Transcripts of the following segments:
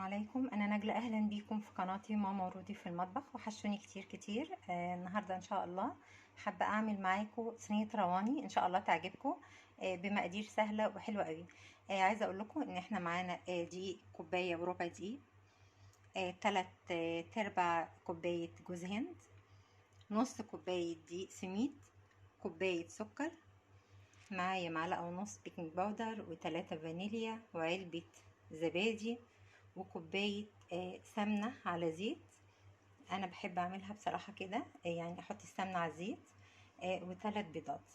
عليكم، انا نجلة. اهلا بيكم في قناتي ماما ورودي في المطبخ. وحشوني كتير كتير. النهارده ان شاء الله حابة اعمل معاكم صينية رواني ان شاء الله تعجبكم، بمقادير سهلة وحلوه قوي. عايزه اقول لكم ان احنا معانا دقيق كوباية وربع دقيق، 3/4 كوباية جوز هند، نص كوباية دقيق سميد، كوباية سكر، معايا معلقه ونص baking powder، و3 فانيليا، وعلبة زبادي، وكوبايه سمنه على زيت. انا بحب اعملها بصراحة كده، يعني احط السمنة على الزيت، و3 بيضات،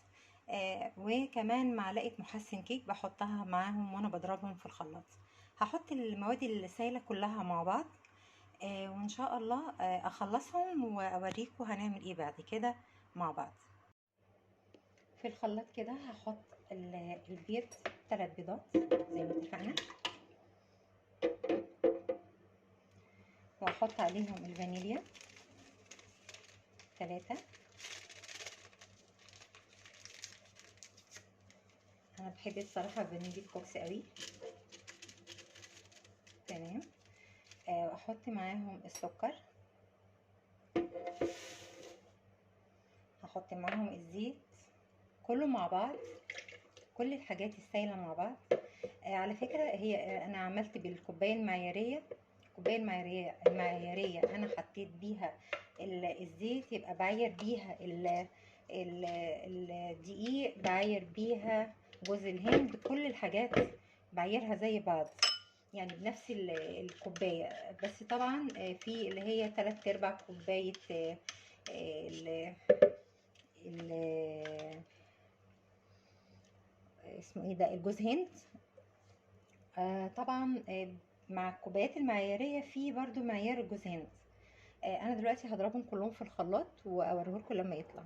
وكمان معلقه محسن كيك بحطها معاهم وانا بضربهم في الخلاط. هحط المواد السايله كلها مع بعض، وان شاء الله اخلصهم واوريكم هنعمل ايه بعد كده مع بعض. في الخلاط كده هحط البيض، 3 بيضات زي ما اتفقنا، واحط عليهم الفانيليا 3. انا بحب الصراحة فانيليا كوكس قوي. تمام. واحط معاهم السكر، هحط معاهم الزيت، كله مع بعض، كل الحاجات السايله مع بعض. على فكرة هي انا عملت بالكوبايه المعياريه، الكوباية المعياريه انا حطيت بيها الزيت، يبقى بعير بيها الدقيق، بعير بيها جوز الهند، كل الحاجات بعيرها زي بعض، يعني بنفس الكوباية. بس طبعا في اللي هي 3/4 كوباية ال اسمه ايه ده، الجوز هند. طبعا مع الكوبايات المعياريه في برضو معيار الجوز هند. انا دلوقتي هضربهم كلهم في الخلاط واوريهولكم لما يطلع.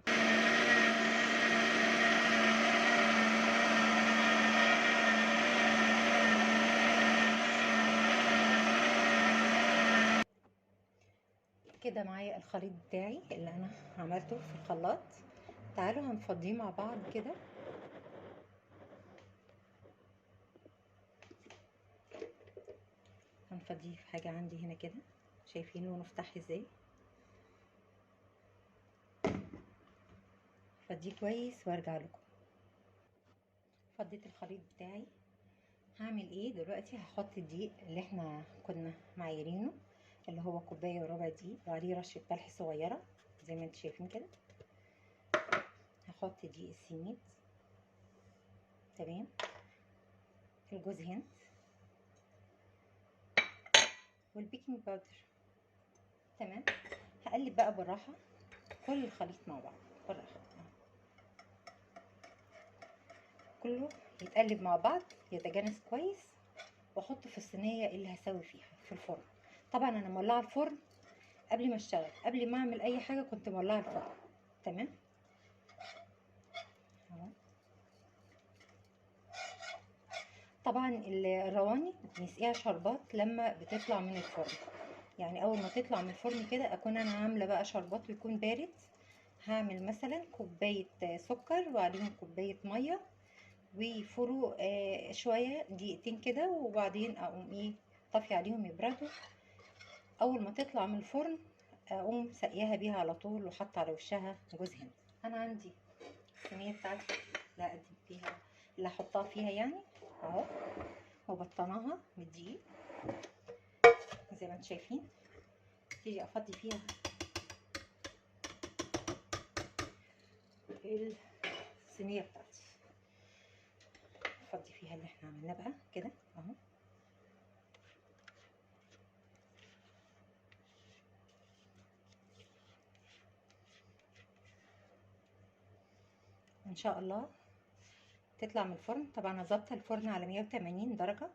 كده معايا الخليط بتاعي اللي انا عملته في الخلاط. تعالوا هنفضيه مع بعض كده. هنفضيه في حاجة عندي هنا كده، شايفين لونه فتح ازاي؟ فضية كويس وارجع لكم. فضيت الخليط بتاعي. هعمل ايه دلوقتي؟ هحط الدقيق اللي احنا كنا معايرينه، اللي هو كوباية وربع دقيق، وعليه رشه ملح صغيرة زي ما انتم شايفين كده. هحط دقيق السميد، تمام، الجوز هند، وال baking powder. تمام. هقلب بقى بالراحة كل الخليط مع بعض بالراحة، كله يتقلب مع بعض، يتجانس كويس، واحطه في الصينية اللي هسوي فيها في الفرن. طبعا انا مولعه الفرن قبل ما اشتغل، قبل ما اعمل اي حاجة كنت مولعه الفرن. تمام. طبعا الرواني بنسقيها شربات لما بتطلع من الفرن، يعني اول ما تطلع من الفرن كده اكون انا عامله بقى شربات ويكون بارد. هعمل مثلا كوباية سكر وعليهم كوباية مية، ويفروا شوية دقيقتين كده، وبعدين اقوم ايه طافية عليهم يبردوا. اول ما تطلع من الفرن اقوم سقيها بيها على طول، وحط على وشها جوز هند. انا عندي الصينية بتاعتي اللي هقدم فيها، اللي هحطها فيها يعني اهو، وبطناها بالدقيق زي ما انتم شايفين. تيجي افضي فيها الصينية بتاعتي، افضي فيها اللي احنا عملناه بقى كده اهو. ان شاء الله تطلع من الفرن. طبعا انا ظابطة الفرن على 180 درجه،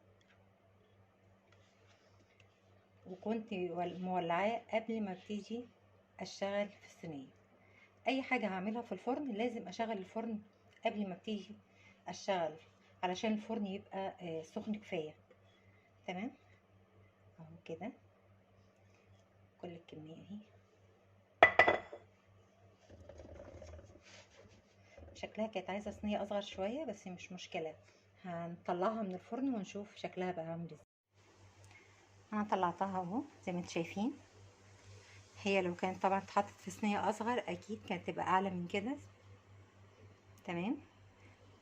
وكنت مولعاه قبل ما ابتدي اشتغل في الصينية. اي حاجة هعملها في الفرن لازم اشغل الفرن قبل ما ابتدي اشتغل، علشان الفرن يبقى سخن كفاية. تمام اهو كده كل الكمية اهي. شكلها كانت عايزه صينية اصغر شوية، بس مش مشكلة، هنطلعها من الفرن ونشوف شكلها بقى عامل ازاي. انا طلعتها اهو زي ما انتم شايفين. هي لو كانت طبعا اتحطت في صينية اصغر اكيد كانت تبقى اعلى من كده. تمام.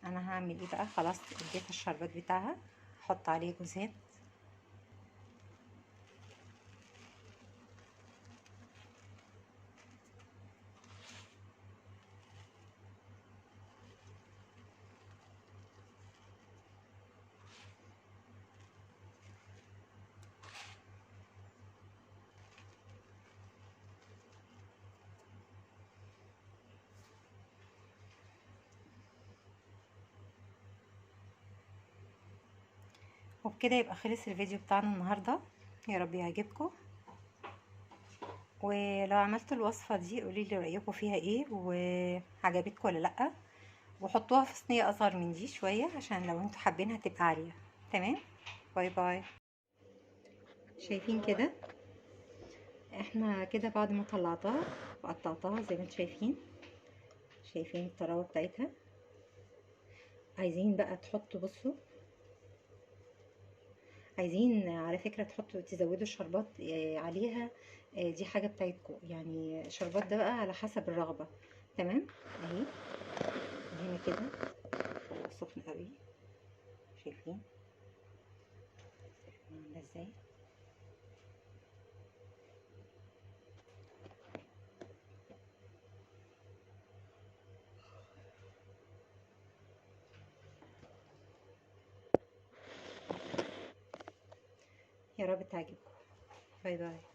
انا هعمل ايه بقى؟ خلاص اديتها الشربات بتاعها، هحط عليه جوز هند. وبكده يبقى خلص الفيديو بتاعنا النهارده. يا رب يعجبكم، ولو عملتوا الوصفة دي قولي لي رايكم فيها ايه، وعجبتكم ولا لا، وحطوها في صينية اصغر من دي شوية عشان لو انتوا حابينها تبقى عالية. تمام، bye bye. شايفين كده احنا كده بعد ما طلعتها وقطعتها زي ما انتوا شايفين، شايفين الطراوه بتاعتها. عايزين بقى تحطوا، بصوا عايزين على فكرة تحطوا تزودوا الشربات عليها، دي حاجة بتاعتكم يعني، الشربات ده بقى على حسب الرغبة. تمام اهي هنا كده سخن قوي، شايفين عامله ازاي. يا رب تعجبكم. bye bye.